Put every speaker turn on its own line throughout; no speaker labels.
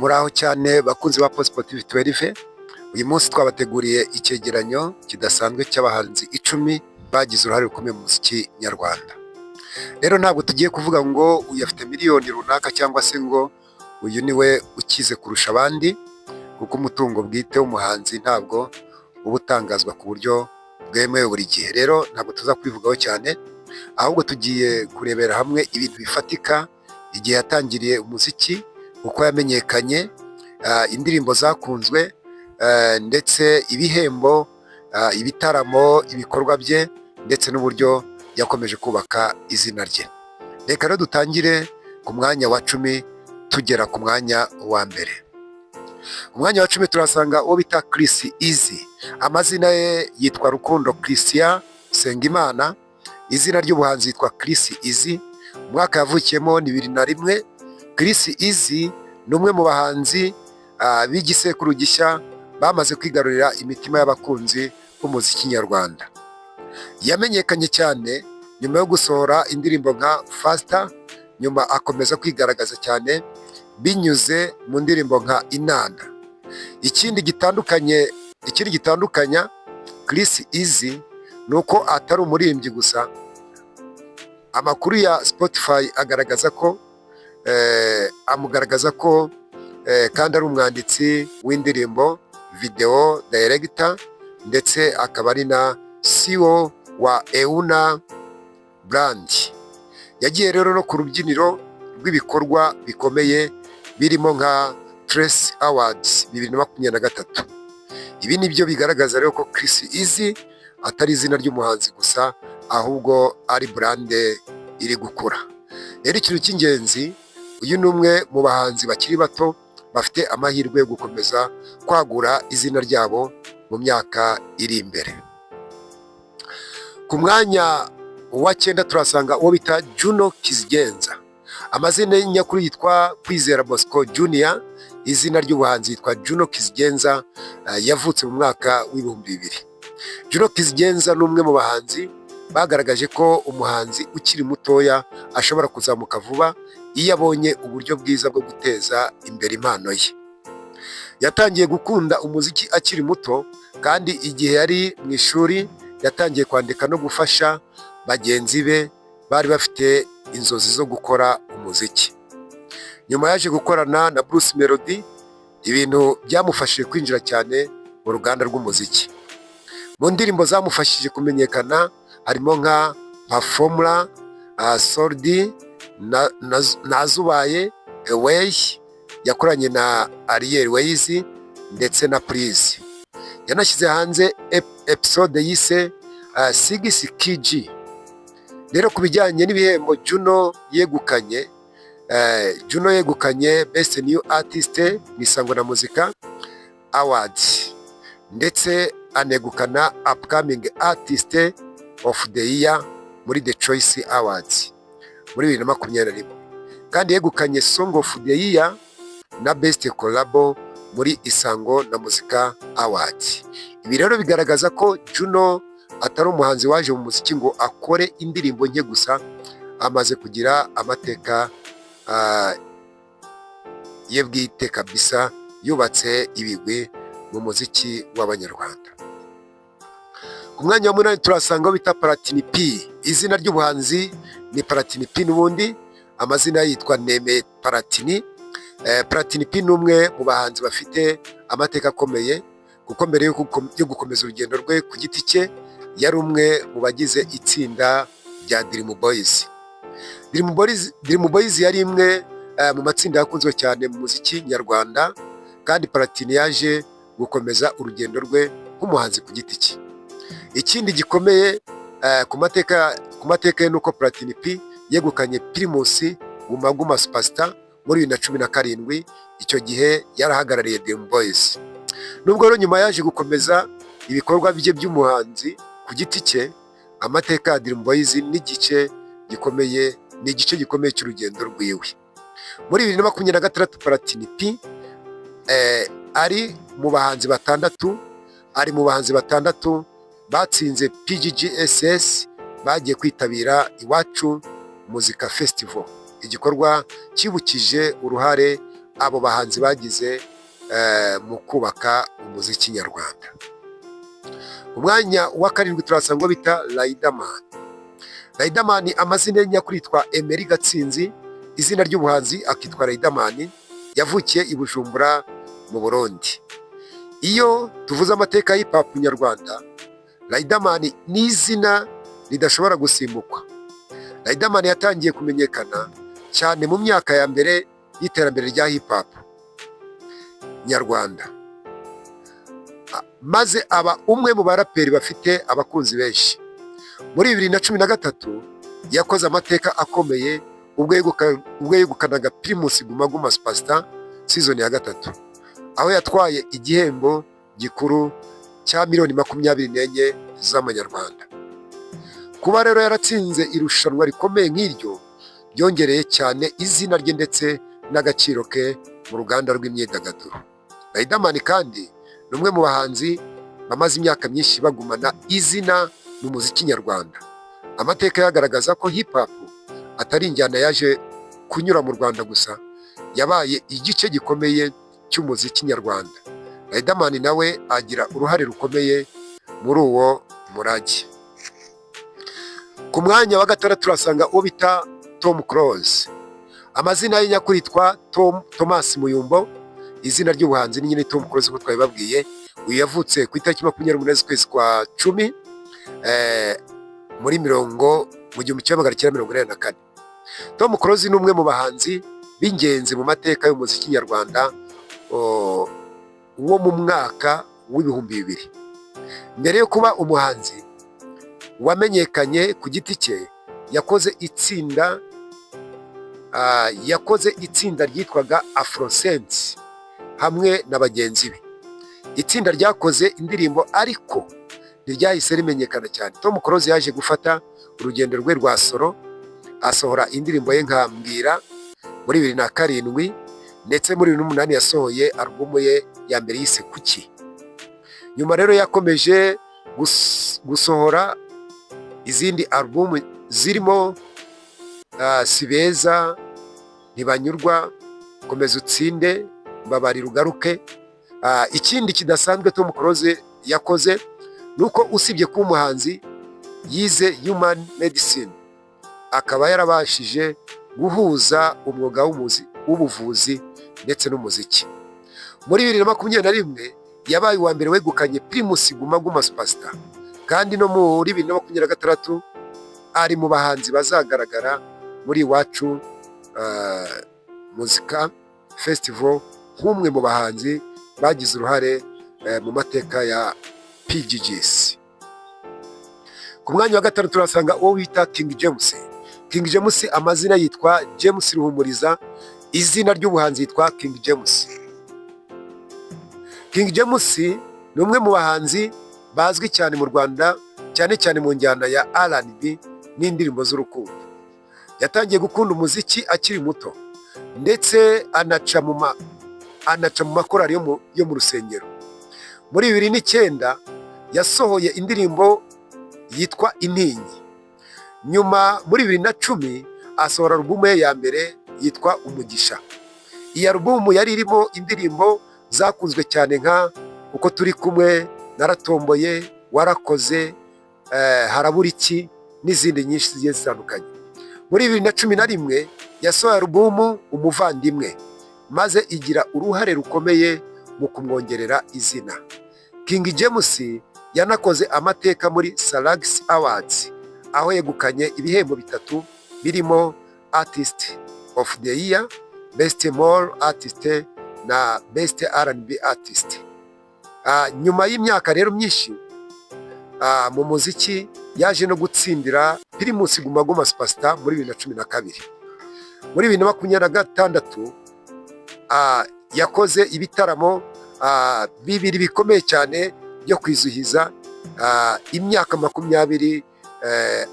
Muraho cyane bakunzi ba Positive 12. Uyu munsi twabateguriye icyegeranyo kidasanzwe cy'abahanzi 10 bagize uruhare rukomeye mu muziki nyarwanda. Rero ntabwo tugiye kuvuga ngo uyu afite miliyoni runaka cyangwa se ngo uyu ni we ukize kurusha abandi, kuko umutungo bwite w'umuhanzi ntabwo uba utangazwa ku buryo bwemewe buri gihe. Rero ntabwo tuza kubivugaho cyane, ahubwo tugiye kurebera hamwe ibintu bifatika: igihe yatangiriye umuziki, uko yamenyekanye, indirimbo zakunzwe, ndetse ibihembo, ibitaramo, ibikorwa bye, ndetse n'uburyo yakomeje kubaka izina rye. Reka rero dutangire ku mwanya wa 10 tugera ku mwanya wa mbere. Umwanya wa 10 turasanga uwo bita Chriss Eazy. Amazina ye yitwa Rukundo Christian Nsengimana, izina ry'ubuhanzi yitwa Chriss Eazy. Umwaka yavukiyemo ni 2001. Chriss Eazy ni umwe mu bahanzi b'igisekuru gishya bamaze kwigarurira imitima y'abakunzi b'umuziki nyarwanda. Yamenyekanye cyane nyuma yo gusohora indirimbo nka Faster, nyuma akomeza kwigaragaza cyane binyuze mu ndirimbo nka Inana. Ikindi gitandukanya Chriss Eazy ni uko atari umuririmbyi gusa. Amakuru ya Spotify agaragaza ko amugaragaza ko kandi ari umwanditsi w'indirimbo, video director, ndetse akaba ari na CEO wa Euna Brand. Yagiye rero no ku rubyiniro rw'ibikorwa bikomeye birimo nka Trace Awards 2023. Ibi ni byo bigaragaza rero ko Chriss Eazy atari izina ry'umuhanzi gusa, ahubwo ari brand iri gukura. Rero ikintu cy'ingenzi, uyu ni umwe mu bahanzi bakiri bato bafite amahirwe yo gukomeza kwagura izina ryabo mu myaka iri imbere. Ku mwanya wa cyenda turasanga uwo bita Juno Kizigenza. Amazina ye nyakuri yitwa Kwizera Bosco Junior, izina ry'ubuhanzi yitwa Juno Kizigenza. Yavutse mu mwaka w'2000. Juno Kizigenza ni umwe mu bahanzi bagaragaje ko umuhanzi ukiri mutoya ashobora kuzamuka vuba iyo abonye uburyo bwiza bwo guteza imbere impano ye. Yatangiye gukunda umuziki akiri muto, kandi igihe yari mu ishuri yatangiye kwandika no gufasha bagenzi be bari bafite inzozi zo gukora umuziki. Nyuma yaje gukorana na Bruce Melodie, ibintu byamufashije kwinjira cyane mu ruganda rw'umuziki. Mu ndirimbo zamufashije kumenyekana harimo nka Formula, Soldi, Nazubaye, Away yakoranye na Ariel Wayz, ndetse na Please. Yanashyize hanze episode yise Six KG. Rero ku bijyanye n'ibihembo Juno yegukanye, Juno yegukanye Best New Artist mu Isango na Muzika Awards, ndetse anegukana Upcoming Artist of the Year muri The Choice Awards muri 2021. Kandi yegukanye Song of the Year na Best Collabo muri Isango na Muzika Awards. Ibi rero bigaragaza ko Juno atari umuhanzi waje mu muziki ngo akore indirimbo nke gusa, amaze kugira amateka ye bwite kabisa, yubatse ibigwi mu muziki w'Abanyarwanda. Ku mwanya wa munani turasanga aho bita Platini P. Izina ry'ubuhanzi ni Platini P n'ubundi, amazina yitwa Nemeye Platini. Platini P ni umwe mu bahanzi bafite amateka akomeye, kuko mbere yo gukomeza urugendo rwe ku giti cye yari umwe mu bagize itsinda rya Dream Boys. Dream Boys yari imwe mu matsinda yakunzwe cyane mu muziki nyarwanda, kandi Platini yaje gukomeza urugendo rwe nk'umuhanzi ku giti cye. Ikindi gikomeye ku mateka ye ni uko Platini P yegukanye Primus Guma Guma Superstar muri 2017. Icyo gihe yarahagarariye Dream Boys. Nubwo rero nyuma yaje gukomeza ibikorwa bye by'umuhanzi ku giti cye, amateka ya Dream Boys ni igice gikomeye cy'urugendo rwiwe. Muri 2026 Platini P ari mu bahanzi batandatu batsinze PGGSS bagiye kwitabira Iwacu Muzika Festival, igikorwa cyibukije uruhare abo bahanzi bagize mu kubaka umuziki nyarwanda. Ku mwanya wa karindwi turasanga uwo bita Riderman. Riderman, amazina ye nyakuri yitwa Emery Gatsinzi, izina ry'ubuhanzi akitwa Riderman. Yavukiye i Bujumbura mu Burundi. Iyo tuvuze amateka ya hip hop nyarwanda, Riderman ni izina ridashobora gusimbukwa. Riderman yatangiye kumenyekana cyane mu myaka ya mbere y'iterambere rya hip hop nyarwanda, maze aba umwe mu baraperi bafite abakunzi benshi. Muri 2013 yakoze amateka akomeye ubwo yegukanaga Primus Guma Guma Superstar season ya gatatu, aho yatwaye igihembo gikuru cya miliyoni 24 z'amanyarwanda. Kuba rero yaratsinze irushanwa rikomeye nk'iryo byongereye cyane izina rye ndetse n'agaciro ke mu ruganda rw'imyidagaduro. Riderman kandi ni umwe mu bahanzi bamaze imyaka myinshi bagumana izina mu muziki nyarwanda. Amateka yagaragaza ko hip hop atari injyana yaje kunyura mu Rwanda gusa, yabaye igice gikomeye cy'umuziki nyarwanda. Riderman nawe agira uruhare rukomeye muri uwo murage. Ku mwanya wa gatandatu turasanga uwo bita Tom Close. Amazina ye nyakuri yitwa Tom Thomas Muyumbo, izina ry'ubuhanzi ni nyine Tom Close nk'uko twabibabwiye. Uyu yavutse ku itariki 28 z'ukwezi kwa cumi muri mirongo mu 1984. Tom Close ni umwe mu bahanzi b'ingenzi mu mateka y'umuziki nyarwanda wo mu mwaka w'2000. Mbere yo kuba umuhanzi wamenyekanye ku giti cye, yakoze itsinda ryitwaga Afrosense hamwe na bagenzi be, itsinda ryakoze indirimbo ariko ntiryahise rimenyekana cyane. Tom Close yaje gufata urugendo rwe rwa solo, asohora indirimbo ye nka Mbwira muri 2007, ndetse muri 2008 yasohoye alubumu ye ya mbere yise Kuki. Nyuma rero yakomeje gusohora izindi alubumu zirimo Sibeza, Ntibanyurwa, Komeza Utsinde, Mbabarira Ugaruke. Ikindi kidasanzwe Tom Close yakoze ni uko usibye kuba umuhanzi, yize human medicine, akaba yarabashije guhuza umwuga w'ubuvuzi ndetse n'umuziki. Muri 2021 yabaye uwa mbere wegukanye Primus Guma Guma Superstar, kandi no muri 2026 ari mu bahanzi bazagaragara muri Iwacu Muzika Festival nk'umwe mu bahanzi bagize uruhare mu mateka ya PGGS. Ku mwanya wa gatanu turasanga uwo bita King James. King James amazina yitwa James Ruhumuriza, izina ry'ubuhanzi yitwa King James. King James ni umwe mu bahanzi bazwi cyane mu Rwanda, cyane cyane mu njyana ya R&B n'indirimbo z'urukundo. Yatangiye gukunda umuziki akiri muto, ndetse anaca mu makorali yo mu rusengero. Muri 2009 yasohoye indirimbo yitwa Intinyi. Nyuma muri 2010 asohora alubumu ye ya mbere yitwa Umugisha. Iyi alubumu yari irimo indirimbo zakunzwe cyane nka Uko Turi Kumwe, Naratomboye, Warakoze, Harabura Iki n'izindi nyinshi zigiye zitandukanye. Muri 2011 yasohoye alubumu Umuvandimwe, maze igira uruhare rukomeye mu kumwongerera izina. King James yanakoze amateka muri Salax Awards, aho yegukanye ibihembo bitatu birimo Artist of the Year, Best Male Artist na Best R&B Artist. Nyuma y'imyaka rero myinshi mu muziki, yaje no gutsindira Primus Guma Guma Superstar muri 2012. Muri 2026 yakoze ibitaramo bibiri bikomeye cyane byo kwizihiza imyaka 20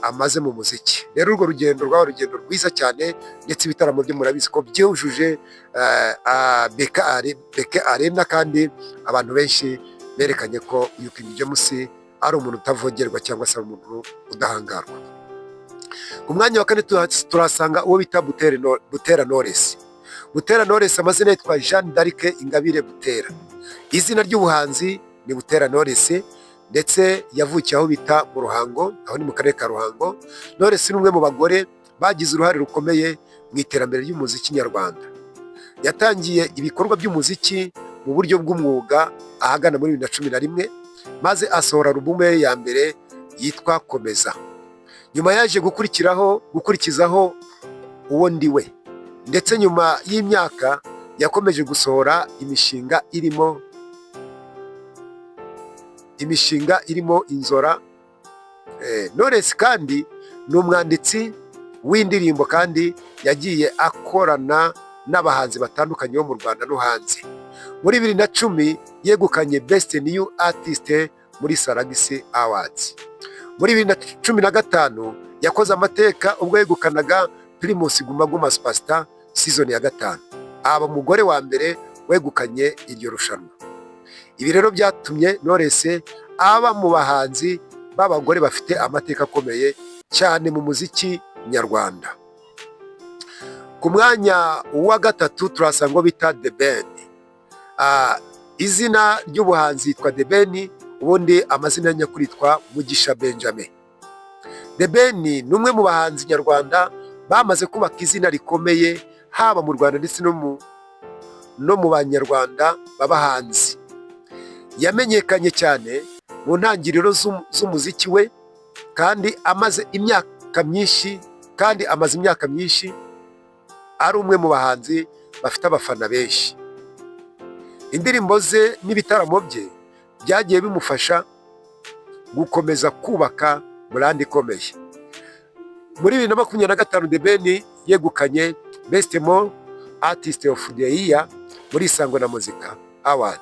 amaze mu muziki. Rero urwo rugendo rwaba urugendo rwiza cyane, ndetse ibitaramo byo murabizi ko byujuje BK Arena, kandi abantu benshi berekanye ko uyu King James ari umuntu utavogerwa cyangwa se ari umuntu udahangarwa. Ku mwanya wa kane turasanga uwo bita Butera Knowless. Butera Knowless amazina yitwa Jeanne d'Arc Ingabire Butera, izina ry'ubuhanzi ni Butera Knowless, ndetse yavukiye aho bita mu Ruhango, aho ni mu karere ka Ruhango. Knowless ni umwe mu bagore bagize uruhare rukomeye mu iterambere ry'umuziki nyarwanda. Yatangiye ibikorwa by'umuziki mu buryo bw'umwuga ahagana muri 2011, maze asohora alubumu ye ya mbere yitwa Komeza. Nyuma yaje gukurikizaho Uwo Ndi We, ndetse nyuma y'imyaka yakomeje gusohora imishinga irimo Inzora. Knowless kandi ni umwanditsi w'indirimbo, kandi yagiye akorana n'abahanzi batandukanye bo mu Rwanda no hanze. Muri 2010 yegukanye Best New Artist muri Salax Awards. Muri 2015 yakoze amateka ubwo yegukanaga Primus Guma Guma Superstar season ya gatanu, aba umugore wa mbere wegukanye iryo rushanwa. Ibi rero byatumye Knowless aba mu bahanzi b'abagore bafite amateka akomeye cyane mu muziki nyarwanda. Ku mwanya wa gatatu turasanga uwo bita The Ben. Izina ry'ubuhanzi yitwa The Ben, ubundi amazina nyakuri yitwa Mugisha Benjamin. The Ben ni umwe mu bahanzi nyarwanda bamaze kubaka izina rikomeye, haba mu Rwanda ndetse no mu banyarwanda baba hanze. Yamenyekanye cyane mu ntangiriro z'umuziki we, kandi amaze imyaka myinshi ari umwe mu bahanzi bafite abafana benshi. Indirimbo ze n'ibitaramo bye byagiye bimufasha gukomeza kubaka brand ikomeye. Muri 2025 The Ben yegukanye Best Male Artist of the Year muri Isango na Muzika Award,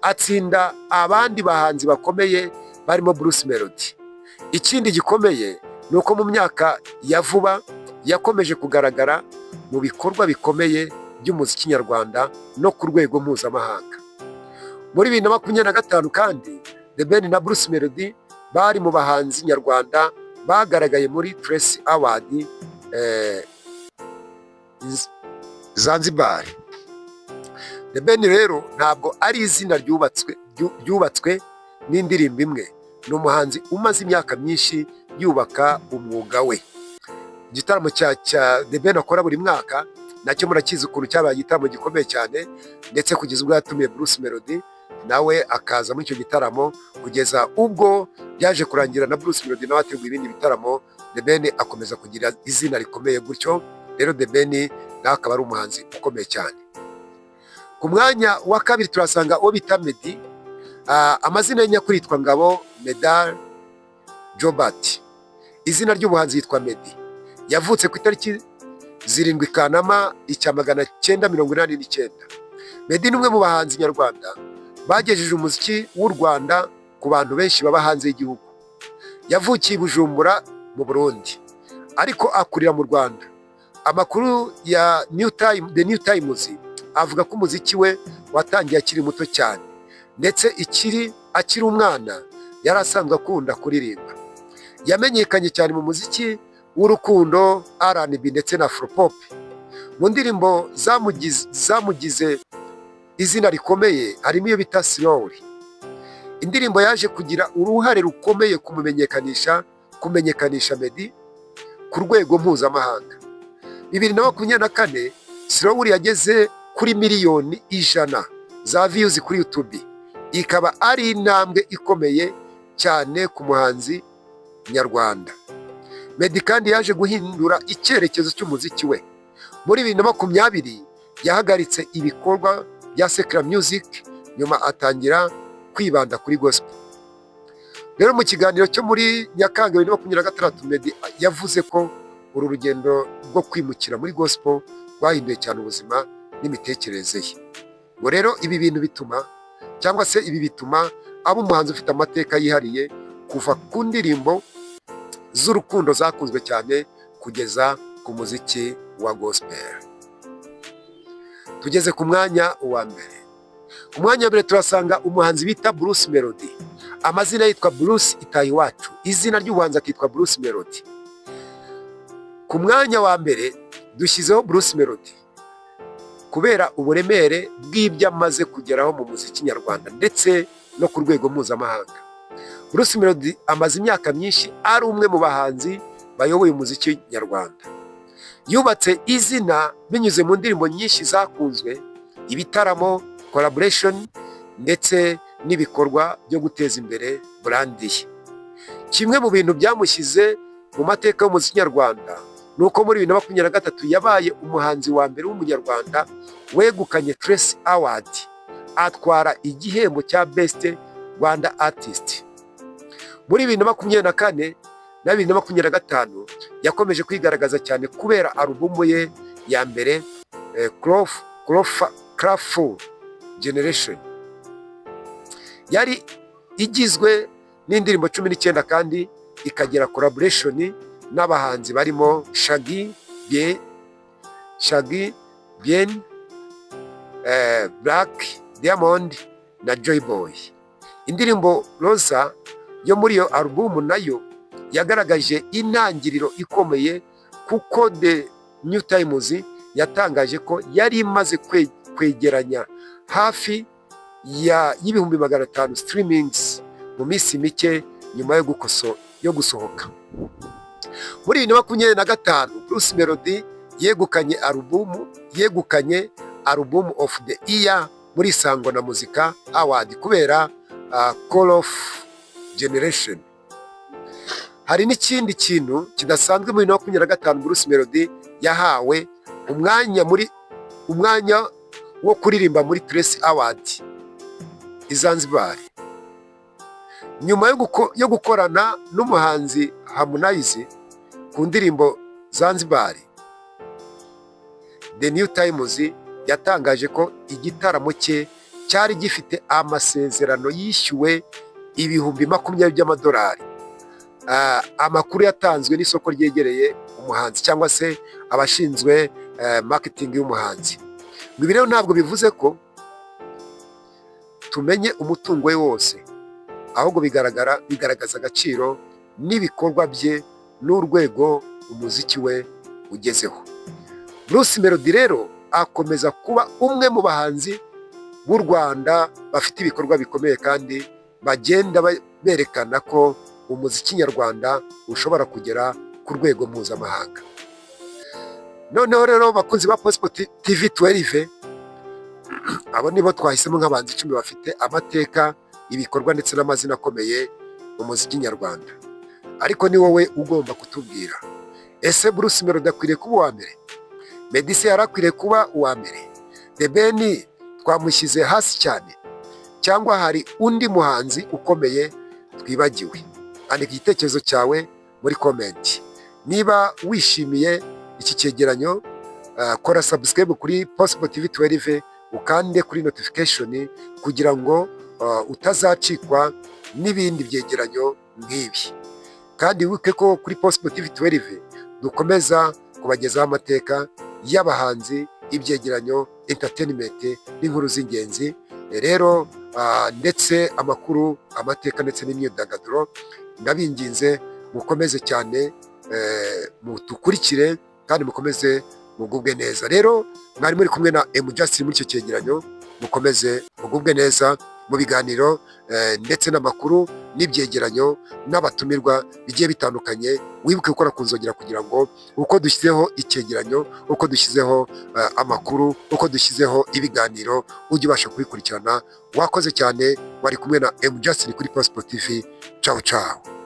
atsinda abandi bahanzi bakomeye barimo Bruce Melody. Ikindi gikomeye ni uko mu myaka ya vuba yakomeje kugaragara mu bikorwa bikomeye by'umuziki nyarwanda no ku rwego mpuzamahanga. Muri 2025 kandi The Ben na Bruce Melody bari mu bahanzi nyarwanda bagaragaye muri Trace Award Zanzibar. The Ben rero ntabwo ari izina ryubatswe n'indirimbo imwe, ni umuhanzi umaze imyaka myinshi yubaka umwuga we. Igitaramo cya The Ben akora buri mwaka nacyo murakizi ukuntu cyabaye igitaramo gikomeye cyane, ndetse kugeza ubwo yatumiye Bruce Melody nawe akaza muri icyo gitaramo, kugeza ubwo byaje kurangira na Bruce Melody nawe ateguye ibindi bitaramo. The Ben akomeza kugira izina rikomeye gutyo. Rero The Ben nawe akaba ari umuhanzi ukomeye cyane. Ku mwanya wa kabiri turasanga uwo bita Meddy. Amazina ye nyakuri yitwa Ngabo Medard Jobert, izina ry'ubuhanzi yitwa Meddy. Yavutse ku itariki 7 Kanama 1989. Meddy ni umwe mu bahanzi nyarwanda bagejeje umuziki w'u Rwanda ku bantu benshi baba hanze y'igihugu. Yavukiye i Bujumbura mu Burundi, ariko akurira mu Rwanda. Amakuru ya New Time, The New Times avuga ko umuziki we watangiye akiri muto cyane, ndetse akiri umwana yari asanzwe akunda kuririmba. Yamenyekanye cyane mu muziki w'urukundo, R&B ndetse na Afropop. Mu ndirimbo zamugize izina rikomeye harimo iyo bita Slowly, indirimbo yaje kugira uruhare rukomeye kumenyekanisha Meddy ku rwego mpuzamahanga. 2024 Slowly yageze kuri miliyoni 100 za views kuri YouTube, ikaba ari intambwe ikomeye cyane ku muhanzi nyarwanda. Meddy kandi yaje guhindura icyerekezo cy'umuziki we. Muri 2020 yahagaritse ibikorwa bya secular music, nyuma atangira kwibanda kuri gospel. Rero mu kiganiro cyo muri Nyakanga 2026, Meddy yavuze ko uru rugendo rwo kwimukira muri gospel rwahinduye cyane ubuzima n'imitekerereze ye. Ngo rero ibi bintu bituma, cyangwa se ibi bituma aba umuhanzi ufite amateka yihariye, kuva ku ndirimbo z'urukundo zakunzwe cyane kugeza ku muziki wa gospel. Tugeze ku mwanya wa mbere. Ku mwanya wa mbere turasanga umuhanzi bita Bruce Melody. Amazina yitwa Bruce Itahiwacu, izina ry'ubuhanzi akitwa Bruce Melody. Ku mwanya wa mbere dushyizeho Bruce Melody. Kubera uburemere bw'ibyo amaze kugeraho mu muziki nyarwanda ndetse no ku rwego mpuzamahanga. Bruce Melody amaze imyaka myinshi ari umwe mu bahanzi bayoboye umuziki nyarwanda. Yubatse izina binyuze mu ndirimbo nyinshi zakunzwe, ibitaramo, collaboration ndetse n'ibikorwa byo guteza imbere brand ye. Kimwe mu bintu byamushyize mu mateka y'umuziki nyarwanda ni uko muri 2023 yabaye umuhanzi wa mbere w'umunyarwanda wegukanye Trace Award, atwara igihembo cya Best Rwanda Artist. Muri 2024 na 2025 yakomeje kwigaragaza cyane kubera alubumu ye ya mbere, Colorful Generation, yari igizwe n'indirimbo 19 kandi ikagira collaboration n'abahanzi barimo Shaggy Bien, Shaggy Bien, Black Diamond na Joy Boy. Indirimbo Rosa yo muri iyo alubumu nayo yagaragaje intangiriro ikomeye, kuko The New Times yatangaje ko yari imaze kwegeranya hafi ya 500,000 streamings mu minsi mike nyuma yo gusohoka. Muri 2025 Bruce Melody yegukanye Album of the Year muri Isango na Muzika Award kubera Colorful Generation. Hari n'ikindi kintu kidasanzwe: muri 2025 Bruce Melody yahawe umwanya wo kuririmba muri Trace Award i Zanzibar, nyuma yo gukorana n'umuhanzi Harmonize ku ndirimbo Zanzibar. The New Times yatangaje ko igitaramo cye cyari gifite amasezerano yishyuwe 20,000 by'amadolari. Amakuru yatanzwe n'isoko ryegereye umuhanzi cyangwa se abashinzwe marketing y'umuhanzi. Ngo ibi rero ntabwo bivuze ko tumenye umutungo we wose, ahubwo bigaragaza agaciro n'ibikorwa bye n'urwego umuziki we ugezeho. Bruce Melody rero akomeza kuba umwe mu bahanzi b'u Rwanda bafite ibikorwa bikomeye kandi bagenda berekana ko umuziki nyarwanda ushobora kugera ku rwego mpuzamahanga. Noneho rero, bakunzi ba Possible TV 12, abo nibo twahisemo nk'abahanzi 10 bafite amateka, ibikorwa ndetse n'amazina akomeye mu muziki nyarwanda. Ariko ni wowe ugomba kutubwira: ese Bruce Melody akwiriye kuba uwa mbere? Meddy se yari akwiriye kuba uwa mbere? The Ben twamushyize hasi cyane, cyangwa hari undi muhanzi ukomeye twibagiwe? Andika igitekerezo cyawe muri comment. Niba wishimiye iki cyegeranyo, kora subscribe kuri Possible TV 12, ukande kuri notification kugira ngo utazacikwa n'ibindi byegeranyo nk'ibi. Kandi wibuke ko kuri Possible TV 12 dukomeza kubagezaho amateka y'abahanzi, ibyegeranyo, entertainment n'inkuru z'ingenzi rero, ndetse amakuru, amateka ndetse n'imyidagaduro. Ndabinginze, mukomeze cyane mudukurikire kandi mukomeze mugubwe neza. Rero mwari muri kumwe na M Justin muri icyo cyegeranyo. Mukomeze mugubwe neza mu biganiro ndetse n'amakuru n'ibyegeranyo n'abatumirwa bigiye bitandukanye. Wibuke gukora ku nzogera kugira ngo uko dushyizeho icyegeranyo, uko dushyizeho amakuru, uko dushyizeho ibiganiro, ujye ubasha kubikurikirana. Wakoze cyane, wari kumwe na M Justin kuri Possible TV. Ciao ciao.